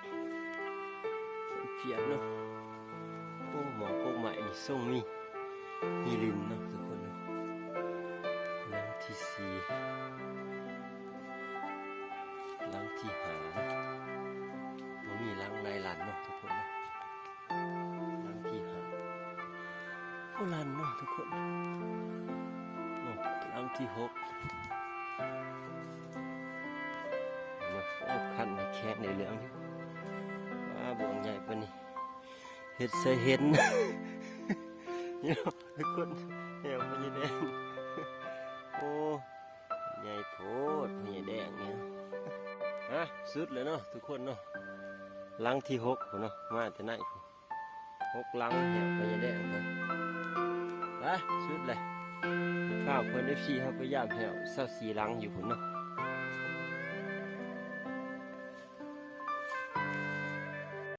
ເປັນພຽບເນາະ. ໂອ້ ໝໍກົກໄມ້ນີ້ຊົງມີ ມີລິນເນາະທຸກຄົນເນາະ. ຫຼັງທີສີ່ ຫຼັງທີຫ້າເນາະ. ບໍ່ມີຫຼັງໃນຫຼັງເນາະທຸກຄົນເນາະ. ຫຼັງທີຫ້າ ໂອ້ ຫຼັງເນາະທຸກຄົນ. ໂອ້ ຫຼັງທີຫົກເນາະ. ໂອ້ ຄັນໃຫ້ແຂງໄດ້ເລື່ອງຢູ່. ວ້າ ບ່ວງໃຫຍ່ປານນີ້ ເຮັດໃສ່ເຫັນເນາະທຸກຄົນ. ແຫ້ວພະຍາແດງ. ໂອ້ ໃຫຍ່ໂພດພະຍາແດງນີ້. ອ່ະ ສຸດແລ້ວເນາະທຸກຄົນເນາະ. ຫຼັງທີຫົກພຸ້ນເນາະ ມາແຕ່ໃນພຸ້ນ. ຫົກຫຼັງແຫ້ວພະຍາແດງເພິ່ນ. ໄປ ສຸດເລີຍ. ພາເພື່ອນເອັຟຊີເຮົາໄປຢາມແຫ້ວຊາວສີ່ຫຼັງຢູ່ພຸ້ນເນາະ.